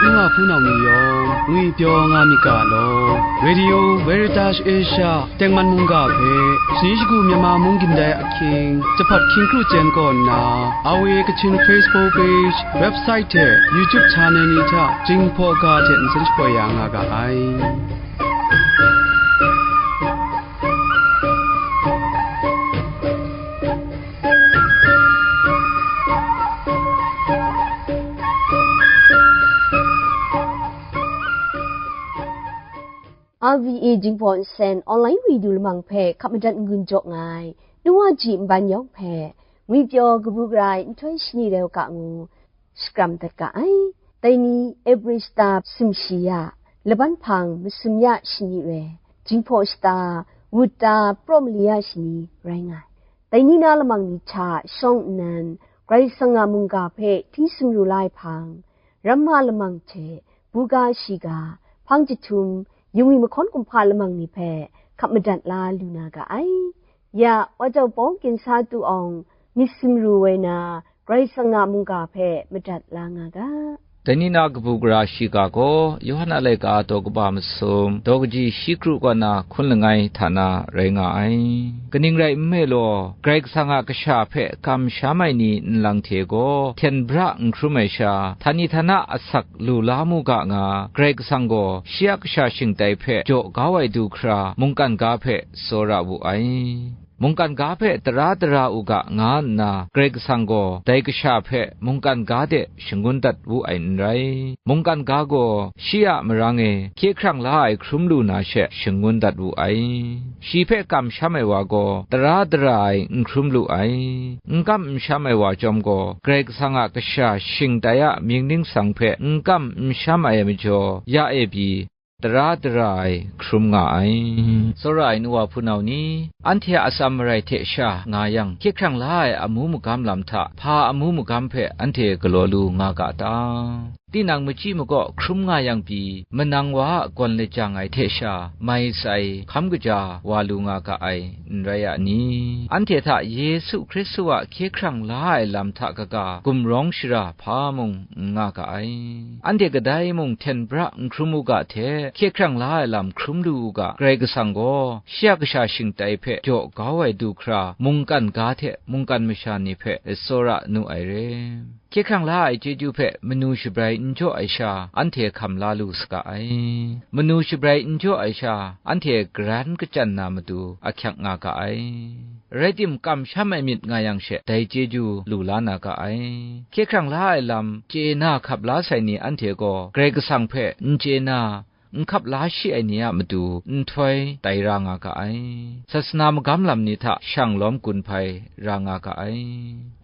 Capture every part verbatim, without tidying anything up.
N wa hpunau ni yawng ngwipyaw nga myit ga law, Radio Veritas Asia tengman mungga hpe shani shagu Myanmar mung gindai ahkying, jahpat hkying kru chyen kaw nna, R V A Kachin Facebook page, website hte YouTube channel ni hta Jinghpaw ga hte nsen shapoi ya nga ga ai. R V A Jinghpaw Nsen online radio lamang hpe hkap madat n-gun jaw nga ai, nu wa ji nban yawng hpe, ngwipyaw kabu gara ai nhtoi shani rai u ga ngu, shakram dat ga ai. Dai ni, April shata sumshi ya, laban hpang masum ya shani re, Jinghpaw shata, wut ta, praw mali ya shani rai nga ai. Dai ni na lamang ni hta shawng nnan, Karai Kasang a mungga hpe hti sumru la ai hpang, ramma lamang hte, buga shiga, hpang jahtum, yungwi mahkawn kumhpa lamang ni hpe hkap madat la lu na ga ai. Ya, Wa Jau Pawng Ginsa Tu Awng, myit sumru woi na, Karai Kasang a mungga hpe madat la nga ga. Dai ni na kabu gara shiga gaw, Yawhan a laika daw kaba masum, daw kaji shi kru kaw na hkun langai hta na rai nga ai. Kaning rai nme law, Karai Kasang a kasha hpe kamsham ai ni nlang hte gaw, hten bra n hkrum ai sha, htani htana asak lu la mu ga nga, Karai Kasang gaw shi a kasha shingtai hpe jaw kau ai du hkra mungkan ga hpe tsawra wu ai. Mungkan ga hpe tara tara u ga nga nna, Karai Kasang gaw dai kasha hpe mungkan ga de shangun dat wu ai n rai. Mungkan ga gaw shi a marang e hkye hkrang la ai hkrum lu na she shangun dat wu ai. Shi hpe kamsham ai wa gaw tara tara ai n hkrum lu ai. N kam n sham ai wa chyawm gaw, Karai Kasang a kasha shingtai a mying ningsang hpe n kam n sham ai majaw, ya e pyi, tara tara ai hkrum nga ai. Tsawra ai nu wa hpunau ni, anhte a atsam marai hte sha nga yang, hkye hkrang la ai amu magam lam hta, hpa amu magam hpe anhte galaw lu nga ga ta? Tinang machyi makaw hkrum nga yang pyi, manang wa a gawn lajang ai hte sha, mai sai hkam kaja wa lu nga ga ai, n rai a ni? Anhte hta Yesu Hkristu a hkye hkrang la ai lam hta kaga gumrawng shara hpa mung n nga ga ai. Anhte kadai mung hten bra n hkrum u ga hte, hkye hkrang la ai lam hkrum lu u ga, Karai Kasang gaw shi a kasha shingtai hpe jaw kau ai du hkra, mungkan ga hte mungkan masha ni hpe tsawra nu ai re. Hkye hkrang la ai chyeju hpe manu shabrai n jaw ai sha, anhte hkam la lu saga ai. Manu shabrai n jaw ai sha, anhte garan kachyan na matu ahkyak nga ga ai. Rai tim, kamsham ai myit nga yang she, dai chyeju lu la na ga ai. Hkye hkrang la ai lam chye na hkap la sai ni anhte gaw, Karai Kasang hpe n chye na, n hkap la shi ai ni a matu nhtoi tai ra nga ga ai. Sasana magam lam ni hta shang lawm gun hpai ra nga ga ai.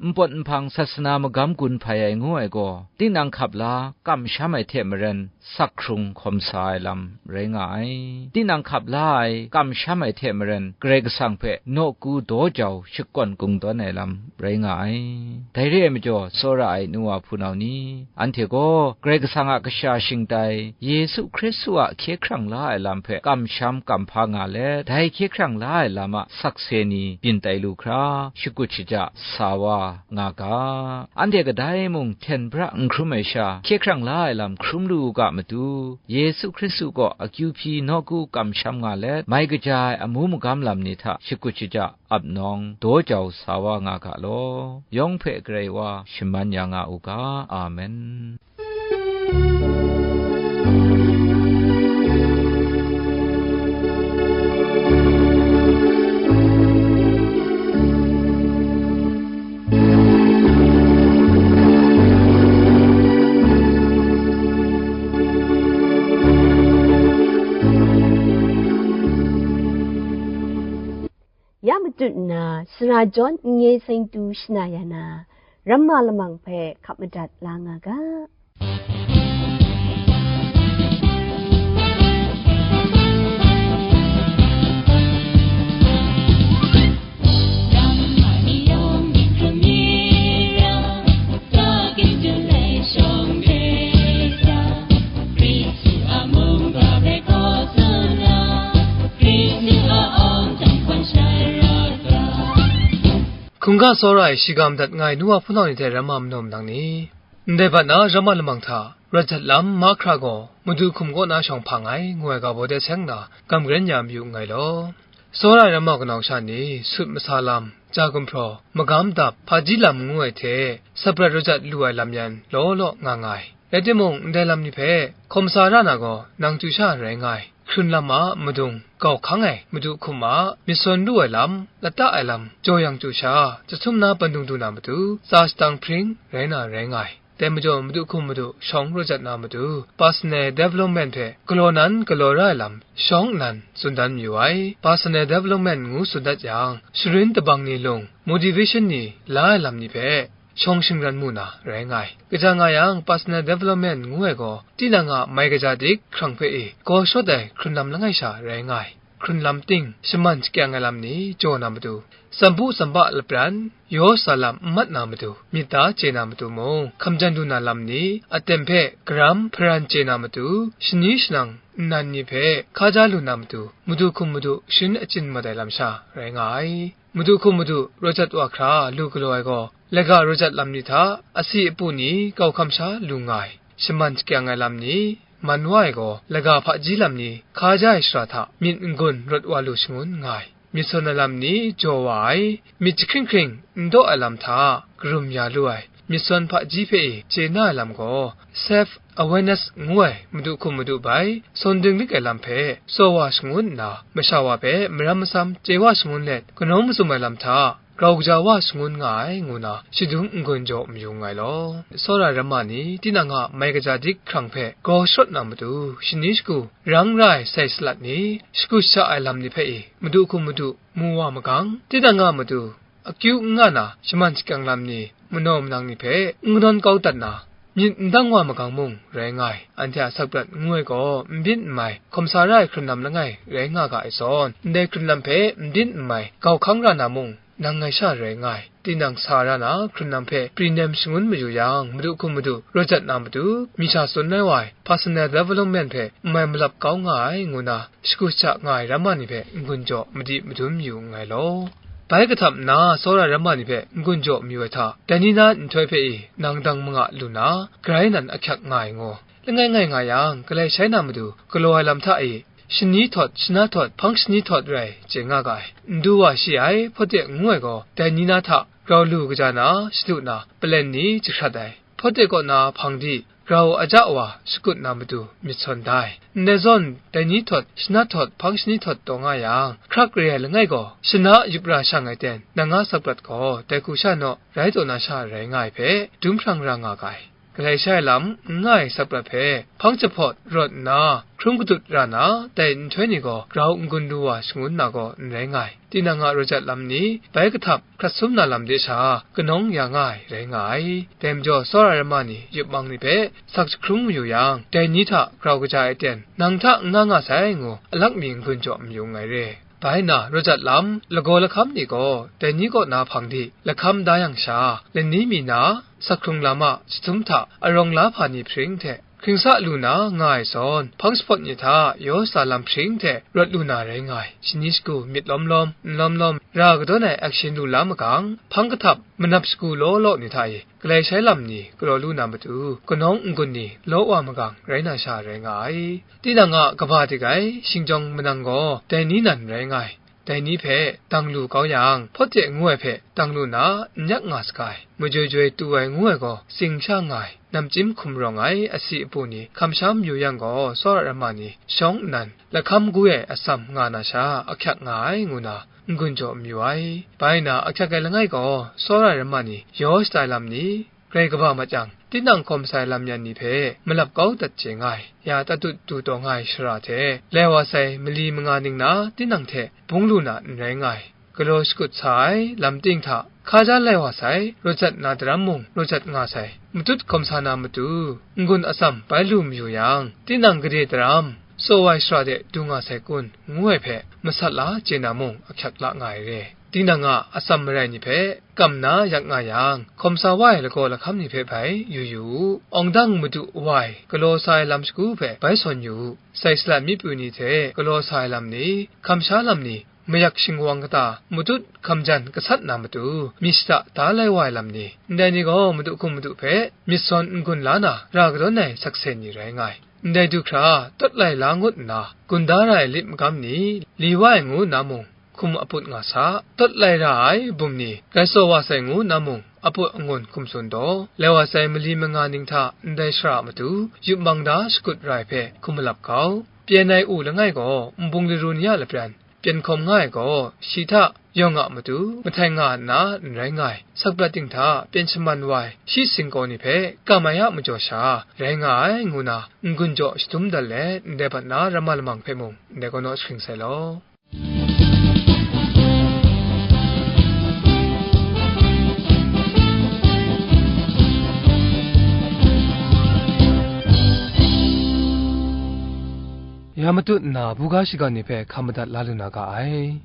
Npawt nhpang sasana magam gun hpai ai ngu ai gaw, tinang hkap la kamsham ai hte maren, sak hkrung hkawm sa ai lam rai nga ai. Tinang hkap la ai, kamsham ai hte maren, Karai Kasang hpe nawku daw jau shakawn kungdawn ai lam rai nga ai. Dai re ai majaw, tsawra ai nu wa hpunau ni, anhte gaw Karai Kasang a kasha shingtai, Yesu Hkristu a hkye hkrang la ai lam hpe kamsham kamhpa nga let, dai hkye hkrang la ai lam a sakse ni byin tai lu hkra, shakut shaja sa wa nga ga. Anhte kadai mung hten bra n hkrum ai sha, hkye hkrang la ai lam hkrum lu u ga matu, Yesu Hkristu kaw akyu hpyi nawku kamsham nga let, mai kaja ai amu magam lam ni hta shakut shaja ap nawng daw jau sa wa nga ga law, yawng hpe Karai wa shaman ya nga u ga. Amen. Ya matut nna, sara jawn n-nge seng tu shana ya na, ramma lamang hpe hkap madat la nga ga. Hkungga tsawra ai shiga madat nga ai nu wa hpunau ni hte ramma manaw manang ni, ndai bat na ramma lamang hta, Rawt jat lam mahkra gaw madu hkum kaw na shawng hpang ai, ngu ai ga baw de seng na, gam garen ya mayu nngai law. Tsawra ai ramma kanau sha ni, sut masa lam, ja gumhpraw, magam dap, hpaji lam ngu ai hte, saprat rawt jat lu ai lam yan law law nga nga ai. Rai timung, ndai lam ni hpe hkawm sa ra na gaw, nang chyu sha rai nga ai. Hkrun lam a madung, gau hkang ai madu hkum a myit sawn lu ai lam, lata ai lam, jaw yang chyu sha, chyahtum na pandung du na matu, tsa shadang hpring rai na rai nga ai. Dai majaw, madu hkum madu shawng rawt jat na matu, personal development hpe galaw nan galaw ra ai lam, shawng nnan tsun dan mayu ai. Personal development ngu tsun dat yang, sharin tabang ni lung, motivation ni la ai lam ni hpe, shawng shingran mu na rai nga ai. Kaja nga yang, personal development ngu ai gaw, tinang a mai kaja dik hkrang hpe e gaw shawt ai hkrun lam langai sha rai nga ai. Hkrun lam ting, shaman shakyang ai lam ni jaw na matu, sambu samba lapran, yaw sa lam n mat na matu, myit da chye na matu mung, hkamjan du na lam ni, aten hpe garam hparan chye na matu, shani shanang nnan ni hpe hkaja lu na matu, madu hkum madu sharin achyin mat ai lam sha rai nga ai. Madu hkum madu rawt jat wa hkra lu galaw ai gaw, laga rawt jat lam ni hta asi apu ni kau hkam sha lu nga ai. Shaman shakyang ai lam ni, man wa ai gaw, laga hpaji lam ni hkaja ai shara hta myit n-gun rawt wa lu shangun nga ai. Myit sawn ai lam ni jaw wa ai, myit jahkring hkring n daw ai lam hta karum ya lu ai, myit sawn hpaji hpe e chye na ai lam gaw, self awareness ngu ai madu hkum madu bai, sawn dinglik ai lam hpe tsaw wa shangun nna, masha wa hpe maram masam chye wa shangun let, kanau mazum ai lam hta grau kaja wa shangun nga ai, ngu na shadum n-gun jaw mayu nngai law. Tsawra ai ramma ni, tinang a mai kaja dik hkrang hpe gaw sharawt na matu, shani shagu rang ra ai sai salat ni, shagu shaja ai lam ni hpe e madu hkum madu mu wa magang, tinang a matu akyu n nga na shaman shakyang lam ni, manaw manang ni hpe n kanawn kau dat na, myit n dang wa magang mung rai nga ai. Anhte a sakprat ngu ai gaw, n byin n mai, hkawm sa ra ai hkrun lam langai rai nga ga ai zawn, ndai hkrun lam hpe n byin n mai, gau hkang ra na mung, nang ngai sha rai nga ai. Tinang sa ra na hkrun lam hpe pri nem shangun mayu yang, madu hkum madu rawt jat na matu, mi sha tsun ai wa ai personal development hpe n mai malap kau nga ai, ngu na shagu shaja nga ai ramma ni hpe n-gun jaw madi madun mayu nngai law. Bai kahtap nna tsawra ai ramma ni hpe n-gun jaw mayu ai hta, dai ni na nhtoi hpe e nang dang manga lu na, grai nan ahkyak nga ai ngaw. Langai ngai nga yang, galai shai na madu galaw ai lam hta e, shani htawt, shana htawt, hpang shani htawt rai chye nga ga ai. Ndu wa shi ai, hpawt de ngu ai gaw, dai ni na hta grau lu kaja na, shadu na, palen ni jahkrat ai. Hpawt de kaw na hpang di, grau aja wa shakut na matu myit sawn da ai. Ndai zawn, dai ni htawt, shana htawt, hpang shani htawt taw nga yang, hkrak re ai langai gaw, shana yup ra shang ai ten, nang a sakprat gaw, dai hku sha naw rai taw na sha rai nga ai hpe, dum hprang ra nga ga ai. Galai shai lam n nga ai sakprat hpe, hpang jahpawt rawt nna, hkrum kadut ra na, dai nhtoi ni gaw grau n-gun lu wa shangun na gaw n rai nga ai. Tinang a rawt jat lam ni, bai kahtap hkrat sum na lam de sha, kanawng ya nga ai rai nga ai. Dai majaw, tsawra ai ramma ni yup mang ni hpe sak jahkrung mayu yang, dai ni hta grau kaja ai ten, nang hta n nga nga sai, ngu alak mi n-gun jaw mayu nngai re. Bai na, rawt jat lam, lagaw lahkam ni gaw, dai ni kaw na hpang di lahkam da yang sha, lani mi na, sak hkrung lam a jahtum hta arawng la hpa ni hpring hte, hkringsa lu na nga ai zawn, hpang jahpawt ni hta yaw sa lam hpring hte rawt lu na rai nga ai. Shani shagu myit lawm lawm, n lawm lawm, ra kadawn ai action lu la magang, hpang kahtap manap shagu law law ni hta e, galai shai lam ni galaw lu na matu, kanawng n-gun ni law wa magang rai na sha rai nga ai. Tinang a kaba dik ai, shingjawng manang gaw dai ni nan rai nga ai. Dai ni hpe dang lu kau yang, hpawt de ngu ai hpe dang lu na, n yak nga saga ai. Majoi joi tu ai ngu ai gaw, tsing sha nga ai, namchyim hkum rawng ai, asi apu ni hkam sha mayu yang gaw, tsawra ai ramma ni shawng nnan lahkam gwi ai atsam nga na sha, ahkyak nga ai, ngu na n-gun jaw mayu ai. Bai na, ahkyak ai langai gaw, tsawra ai ramma ni yaw shatai lam ni, grai kaba mat yang, tinang hkawm sai lam yan ni hpe malap kau dat chye nga ai, ya tatut du taw nga ai shara hte, lai wa sai mali manga ning na tinang hte bung lu na n rai nga ai. Galaw shakut sa ai lam ting hta, hkaja lai wa sai, rawt jat na daram mung rawt jat nga sai, matut hkawm sa na matu, n-gun atsam bai lu mayu yang, tinang gade daram, tsaw ai shara de du nga sai kun, ngu ai hpe, masat la chye na mung ahkyak la nga ai re. Tinang a atsam marai ni hpe kam na yak nga yang, hkawm sa wa ai lagaw lahkam ni hpe bai yu yu u. Awng dang madu wa ai galaw sa ai lam shagu hpe bai sawn yu u. Sai salat mi pru ni hte galaw sa ai lam ni, hkam sha lam ni, mayak shingwang kata, matut hkamjan gasat na matu, myit shada da lai wa ai lam ni, ndai ni gaw madu hkum madu hpe myit sawn n-gun la na, ra kadawn ai sakse ni rai nga ai. Ndai du hkra, tawt lai la ngut nna, gun da ra ai lit magam ni, li wa ai ngu nna mung, hkum aput nga sa, tawt lai ra ai bum ni, rai tsaw wa sai ngu nna mung, aput angun hkum tsun daw, lai wa sai mali manga ning hta ndai shara a matu, yup mang da shakut ra ai hpe hkum malap kau. Pyen ai u langai gaw, nbung laru ni a lapran, pyen hkawm nga ai gaw, shi hta yawng a matu, mahtai nga nna n rai nga ai, sakprat ting hta pyen shaman wa ai, shi singkaw ni hpe kam ai a majaw sha, rai nga ai, ngu na, n-gun jaw shadum dat let, ndai bat na ramma lamang hpe mung, ndai kau naw jahkring sai law. Ya matut nna, buga shigan ni hpe hkam madat la lu na ga ai.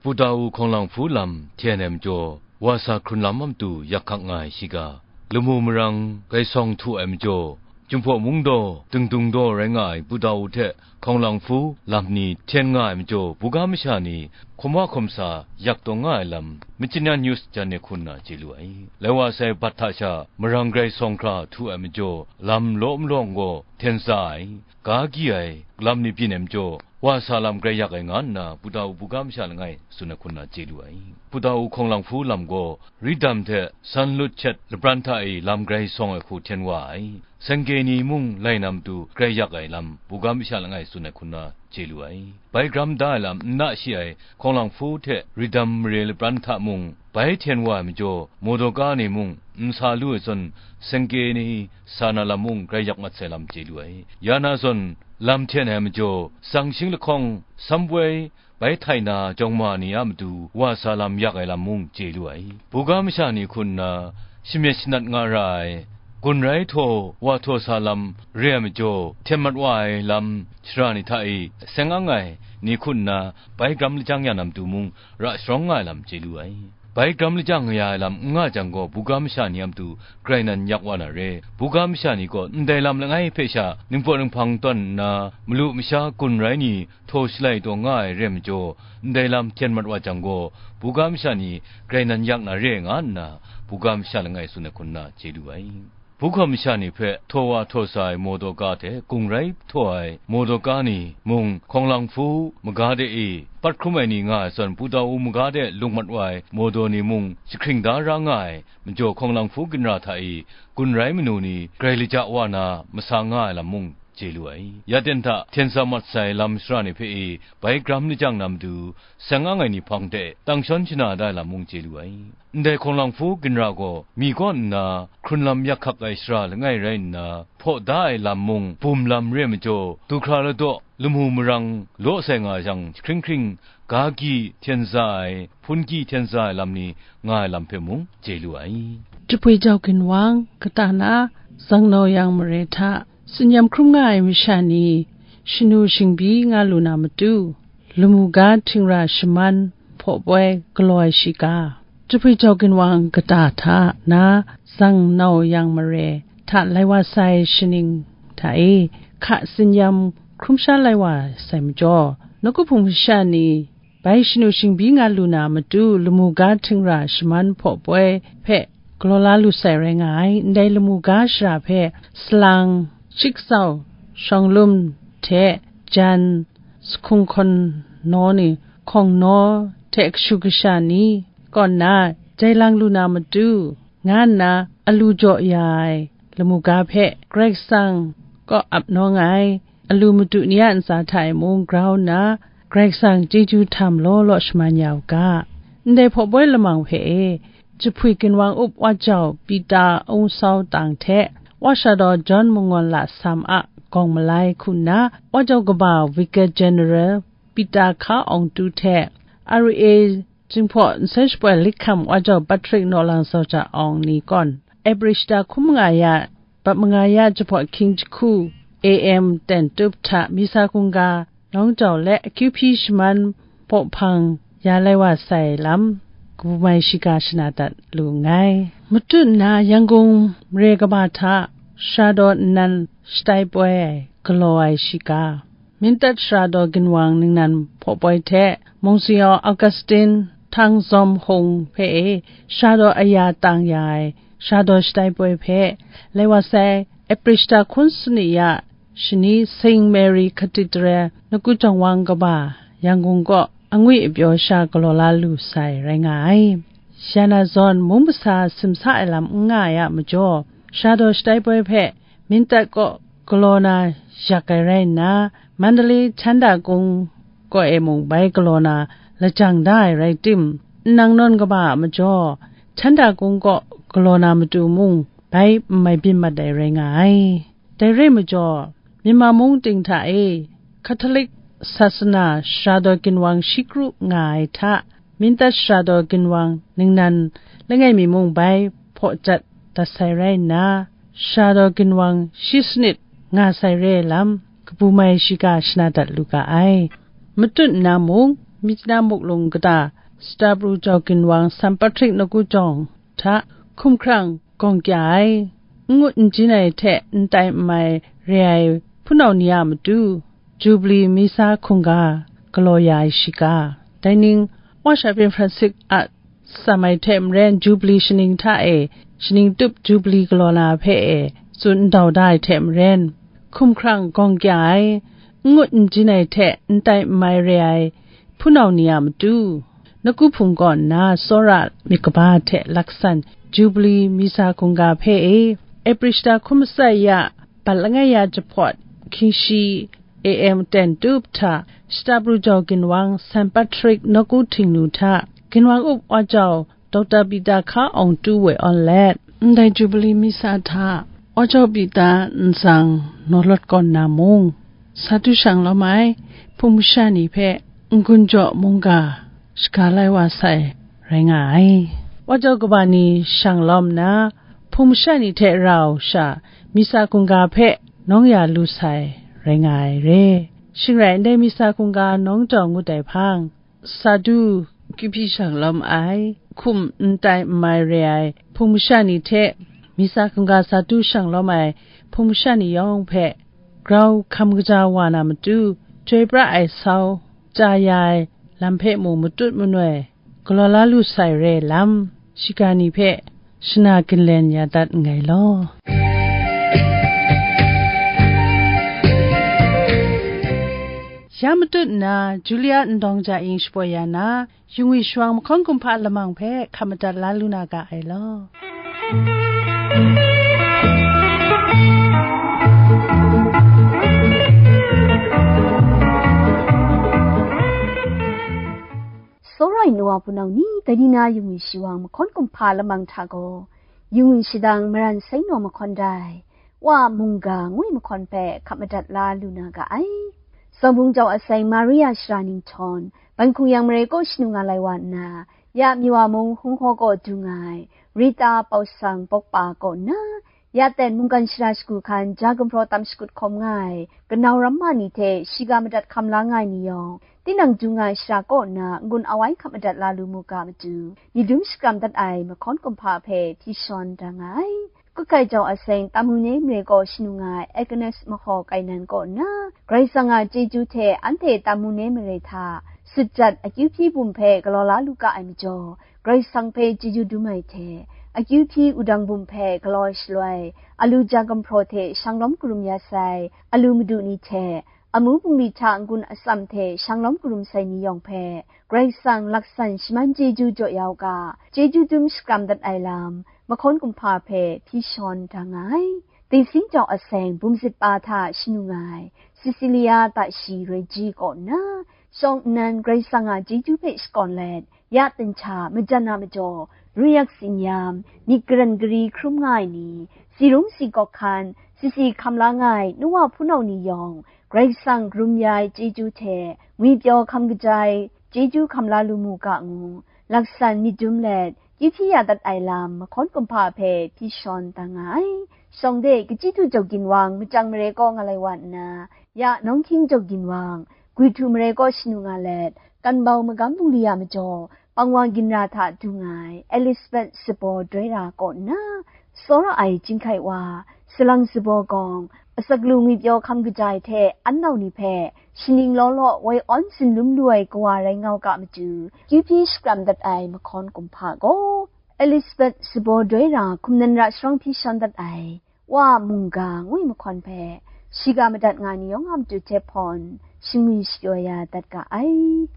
Pu Dawu hkawng lang hpu lam hten ai majaw, wa sa hkrun lam a matu yak hkak nga ai shiga, lamu marang gai sawng htu ai majaw, Jinghpaw mung daw, dingdung daw rai nga ai Pu Dawu hte hkawng lang hpu lam ni hten nga ai majaw, buga masha ni hkawm wa hkawm sa yak taw nga ai lam, Majinya News jan e hkun na chye lu ai. Lai wa sai bat hta sha marang gai sawng hkra htu ai majaw, lam law malawng gaw hten sa ai, ga gyi ai, lam ni byin ai majaw, wa sa lam grai yak ai nga nna, Pu Dawu buga masha langai tsun ai hkun na chye lu ai. Pu Dawu hkawng lang hpu lam gaw, Ridam hte San Lut Chet lapran hta e lam grai sawng ai hku hten wa ai. Sengke ni mung lai na matu grai yak ai lam, buga masha langai tsun ai hkun na chye lu ai. Bai gram da ai lam n na shi ai hkawng lang hpu hte Ridam mare lapran hta mung, bai hten wa ai majaw, mawdaw ka ni mung n sa lu ai zawn, sengke ni sa na lam mung grai yak mat sai lam chye lu ai. Ya na zawn, lam hten ai majaw, tsang shing lahkawng, samboi, bai htai na jawng ma ni a matu wa sa lam yak ai lam mung chye lu ai. Buga masha ni hku nna, shamyet shanat nga ra ai, gun rai htaw wa htaw sa lam re ai majaw, hten mat wa ai lam shara ni hta e seng ang ai ni hku nna, bai gram lajang ya na matu mung ra sharawng nga ai lam chye lu ai. Bai gram lajang ya ai lam n nga jang gaw, buga masha ni a matu grai nan yak wa na re. Buga masha ni gaw ndai lam langai hpe sha ningpawt ninghpang tawn nna, malu masha gun rai ni htaw shalai taw nga ai re ai majaw, ndai lam hten mat wa jang gaw, buga masha ni grai nan yak na re nga nna, buga masha langai tsun ai hku nna chye lu ai. Buga masha ni hpe htaw wa htaw sa ai mawdaw ka hte gung rai htaw ai mawdaw ka ni mung, hkawng lang hpu maga de e pat hkrum ai ni nga ai zawn, Pu Dawu maga de lung mat wa ai mawdaw ni mung jahkring da ra nga ai majaw, hkawng lang hpu ginra hta e gun rai manu ni grai laja wa na masa nga ai lam mung chye lu ai. Ya ten hta hten sa mat sai lam shara ni hpe e bai gram lajang na matu, seng ang ai ni hpang de tang shawn shana da ai lam mung chye lu ai. Ndai hkawng lang hpu ginra gaw mi kaw nna hkrun lam yak hkak ai shara langai rai nna, hpaw da ai lam mung bum lam re ai majaw, du hkra ladaw, lamu marang law sai nga jang, jahkring hkring, ga gyi, hten za ai, hpun gyi hten za ai lam ni nga ai lam hpe mung chye lu ai. Jahpoi jau ginwang kata na, zangnau yang mare hta, tsin-yam hkrum nga ai masha ni, shanu shingbyi nga lu na matu, lamu ga htingra shaman hpaw poi galaw ai shiga, jahpoi jau ginwang kata hta na, zangnau yang mare hta lai wa sai shaning hta e, hka tsin-yam hkrum sha lai wa sai majaw, nawku hpung masha ni, bai shanu shingbyi nga lu na matu, lamu ga htingra shaman hpaw poi hpe galaw la lu sai rai nga ai. Ndai lamu ga shara hpe salang, shiktsau, shawng-lum hte jan, sahkung hkawn naw ni, hkawng naw hte kashu kasha ni kaw nna jai lang lu na matu, nga nna alu jaw ya ai lamu ga hpe Karai Kasang kaw ap nawng ai, alu madu ni a ntsa hta e mung grau nna, Karai Kasang chyeju htam law law shaman ya u ga. Ndai hpaw poi lamang hpe e, jahpoi ginwang up wa jau Pita Aung Sau Tang hte, wa sha daw John Mangawn Lasam a gawng malai hku nna, wa jau kaba Vicar General Pita Hka Awng Tu hte, R A Jinghpaw Nsai Shapoi Likham wa jau Patrick Naw Lang Sau Hta Awng ni kaw, April shata hkum nga ya, bat manga ya jahpawt hkying jahku, A M ten tup hta Misa Hkungga, Nawng Jau let Akyu Hpyi Shaman Pawhpang ya lai wa sai lam, kabu mai shiga shana dat lu nngai. Matut nna Yangon mare kaba hta sara daw nnan shatai poi ai galaw ai shiga, Mindat sara daw ginwang ningnan hpaw poi hte, Mungsiyawng Augustine Htang Zawm Hung hpe e sara daw aya tang ya ai sara daw shatai poi hpe, lai wa sai, April shata hkun sani ya shani Saint Mary Cathedral Naku Jawng Wang kaba, Yangon kaw angwi apyaw sha galaw la lu sai rai nga ai. Ya na zawn, mung masa simsa ai lam n nga ai a majaw, sara daw shatai poi hpe Mindat kaw galaw na yak ai rai nna, Mandalay Chanda Kung kaw e mung bai galaw na lajang da ai rai tim, nnang nawn kaba a majaw, Chanda Kung kaw galaw na matu mung bai n mai byin mat ai rai nga ai. Dai re ai majaw, Myanmar mung ting hta e Catholic sasana sara daw ginwang shi kru nga ai hta, Mindat sara daw ginwang ningnan langai mi mung bai hpaw jat dat sai rai nna, sara daw ginwang shi sanit nga sai re ai lam, kabu mai shiga shana dat lu ga ai. Matut nna mung, Myitkyina muklung kata Sata Pru Jau Ginwang San Patrick Naku Jawng hta hkumhkrang gawng kya ai, n ngut n jin ai hte n tai n mai re ai hpunau ni a matu, Jubili Misa hkungga galaw ya ai shiga, dai ning, Wa Sha Pyen Francis a tsam ai hte maren, Jubili shaning hta e shaning tup Jubili galaw na hpe e tsun ndau da ai hte maren, hkumhkrang gawng kya ai, n ngut n jin ai hte n tai n mai re ai hpunau ni a matu, Naku Hpung kaw nna tsawra myit kaba hte laksan Jubili Misa hkungga hpe e, April shata hkun masai ya, bat langai ya jahpawt, hkying shi A M ten tup hta, Sata Pru Jau Ginwang San Patrick Naku Htingnu hta, Ginwang Up Wa Jau Doctor Peter Hka Awng Tu woi awn let, ndai Jubili Misa hta Wa Jau Peter Nzang Nawlawt kaw nna mung, sa du shang lawm ai hpung masha ni hpe n-gun jaw mungga shaga lai wa sai rai nga ai. Wa Jau kaba ni shang lawm nna, hpung masha ni hte rau sha Misa hkungga hpe nawng ya lu sai rai nga ai re. Shing rai, ndai Misa hkungga nawng jau ngut ai hpang, sa du kyu hpyi shang lawm ai, hkum n tai n mai re ai hpung masha ni hte, Misa hkungga sa du shang lawm ai hpung masha ni yawng hpe, grau hkam kaja wa na matu, chyoi pra ai sau, chya ya ai lam hpe mung matut manoi galaw la lu sai re ai lam, shiga ni hpe shana ginlen ya dat nngai law. Ya matut nna, Julia Ndawng Ja Ing shapoi ya na, Yungwi Shawang mahkawn kumhpa lamang hpe hkap madat la lu na ga ai law. Tsawra ai nu wa hpunau ni, dai ni na Yungwi Shawang mahkawn kumhpa lamang hta gaw, Yungwi Shadang Maran Sainaw mahkawn dai, Wa Mungga ngwi mahkawn hpe hkap madat la lu na ga ai. Sawng Bung Jau Aseng Maria Shara Ninghtawng, Ban Hkung Yang Mare kaw shanu nga lai wa nna, ya Miwa mung Hung Haw kaw du nga ai, Rita Pawsang Pawkpa kaw nna, ya ten mungkan shara shagu hkan ja gumhpraw tam shakut hkawm nga ai, kanau ramma ni hte shiga madat hkam la nga ai ni yawng, tinang du nga ai shara kaw nna n-gun awai hkap madat la lu mu ga matu, myit dum shakram dat ai mahkawn kumhpa hpe hpyi shawn da nga ai. Kut Hkai Jau Aseng Tamu Ne Mare kaw shanu nga ai Agnes Mahaw Kainan kaw nna, Karai Kasang a chyeju hte anhte Tamu Ne Mare hta sutjat akyu hpyi bum hpe galaw la lu ga ai majaw, Karai Kasang hpe chyeju dum ai hte, akyu hpyi wudang bum hpe galaw shaloi, alu ja gumhpraw hte shanglawm karum ya sai, alu madu ni hte, amu bungli hta n-gun atsam hte shanglawm karum sai ni yawng hpe, Karai Kasang laksan shaman chyeju jaw ya u ga, chyeju dum shakram dat ai lam, mahkawn kumhpa hpe hpyi shawn da nga ai. Dingsing Jau Aseng Bum Zit Pa hta shanu nga ai, Cecilia Tashi Roi Ji kaw nna, shawng nnan Karai Kasang a chyeju hpe shakawn let, ya ten hta majan a majaw, ruyak tsinyam, myit garan gari hkrum nga ai ni, si rung si gawk hkan, si si hkam la nga ai nu wa hpunau ni yawng, Karai Kasang karum ya ai chyeju hte ngwi pyaw hkam kaja ai chyeju hkam la lu mu ga ngu, laksan myit dum let, kyu hpyi ya dat ai lam mahkawn kumhpa hpe hpyi shawn da nga ai. Shawng de Kachyi Htu Jau Ginwang Machyang Mare kaw nga lai wa nna, ya Nawng Hkying Jau Ginwang Gwi htu marai kaw shanu nga let, Kanbau magam bungli a majaw, pangwang ginra hta dung ai Elizabeth Sabaw Doi Ra kaw nna, tsawra ai Chyinghkai wa, Salang Sabaw Gawng, asak lu ngwipyaw hkam kaja ai hte an nau ni hpe, shaning law law woi awn tsun lum lu ai kawa rai nga u ga matu, kyu hpyi shakram dat ai mahkawn kumhpa gaw, Elizabeth Sabaw Doi Ra hkum nan ra sharawng hpyi shawn dat ai, Wa a mungga ngu ai mahkawn hpe, shiga madat nga ni yawng a matu hte hpawn, shingwi shapyaw ya dat ga ai.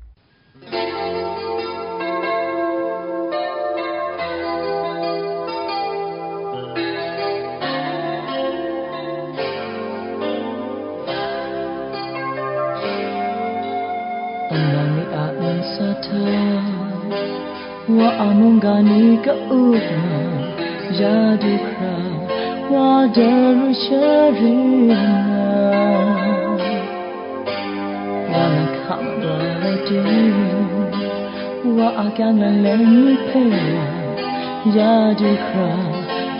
Nang ni a nsa hta, wa a mungga ni ka-up nga, ya du hkra, wa daru sharin nga. Wa na hka mat wa ai du, wa a kyang lanlan ni hpe wa, ya du hkra,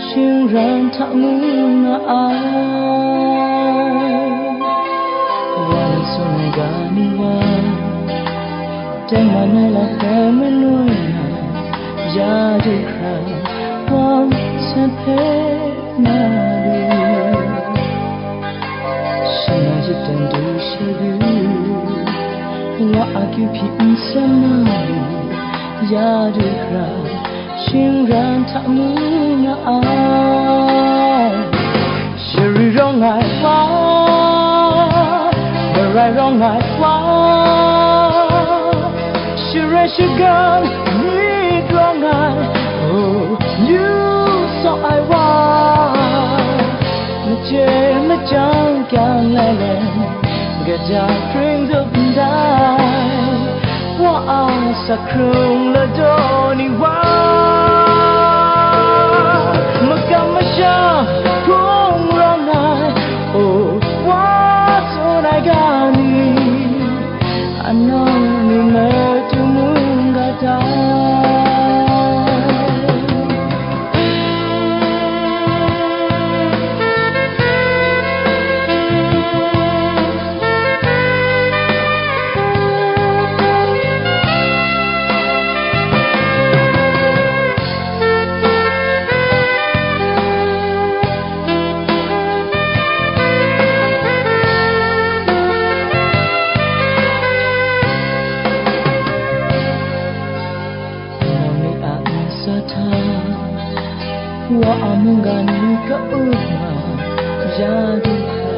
shingran hta mu nga ai. Wa na tsun ai ga ni wa, tengman ai lat hpe manoi na, ya du hkra, wa nsen hpe na lu. Shing na yip dan du shagu, wa a kyu hpyi nsen na lu, ya du hkra, shingran hta mu nga ai. Shari rawng ai wa, marai rawng ai wa, sharai shagan myit rawng ai, oh, yu saw ai wa, maje majang kyang lai lai, kaja hpring dup ndai, wa a sak hkrung ladaw ni wa, makam masham hpung rawng ai, o, wa tsun ai ga ni, anang ni matu mungga ta. Nang ni a nsa hta, wa a mungga ni ka-up nga, ya du hkra,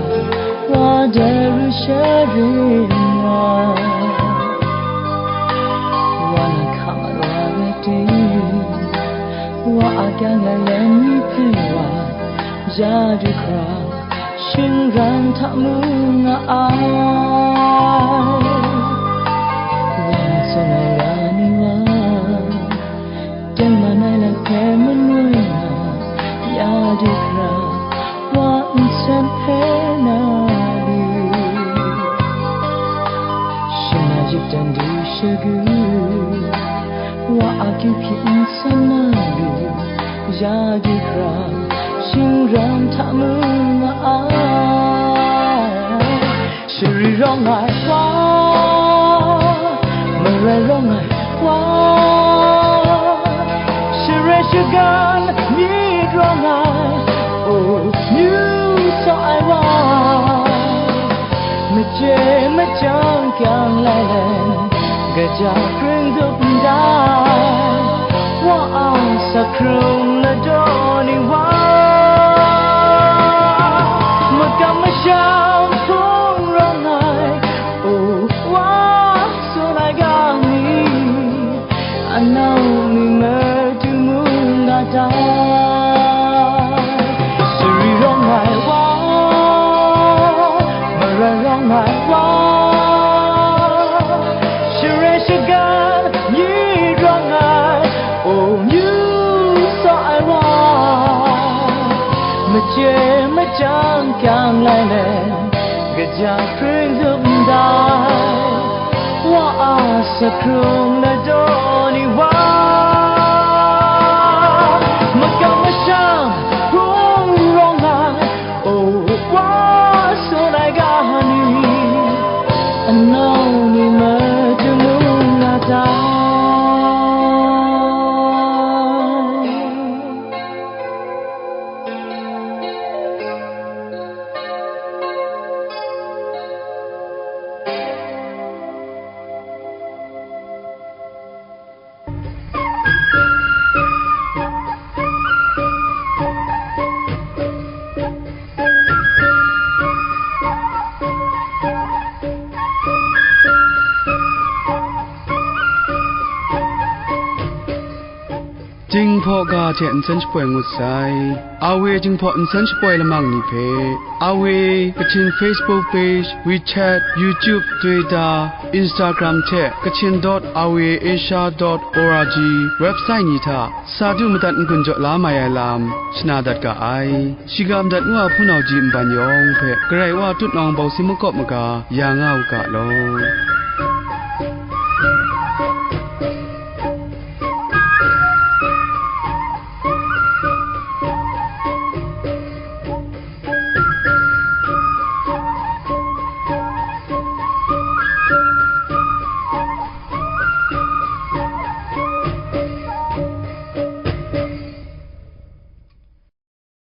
wa daru sharin nga. Wa na hka mat wa ai ting, wa a kyang lanlan ni hpe wa, ya du hkra, shingran hta mu nga ai. Wa tsun ai ra ni wa, tengman ai lat hpe manoi na, ya du hkra, wa nsen hpe na lu. Shing na yip dan du shagu, wa a kyu hpyi nsen na lu, ya du hkra, shingran hta mu nga ai. Shari rawng ai wa, marai rawng ai wa, sharai shagan myit rawng ai, o, yu saw ai wa, maje majang kyang lai lai, kaja hpring dup ndai, wa a sak hkrung ladaw ni wa, makam masham hpung rawng ai, o, wa tsun ai ga ni, anau ni matu mungga ta. Shari rawng ai wa, marai rawng ai wa, sharai shagan myit rawng ai, o, yu saw ai wa, maje majang kyang lai lai, kaja hpring dup ndai, wa a sak hkrung ladaw ni wa, makam masham hpung rawng ai, o, wa tsun ai ga ni, anau Jinghpaw ga hte nsen shapoi ngut sai. Awe Jinghpaw nsen shapoi lamang ni hpe, Awe Kachin Facebook page, WeChat, YouTube, Twitter, Instagram hte Kachin dot awe asia dot org website ni hta sa du madat n-gun jaw la mai ai lam shana dat ga ai. Shiga madat ngu a hpunau ji nban yawng hpe Karai Wa tutnawng bawsi makawp maga ya nga u ga law.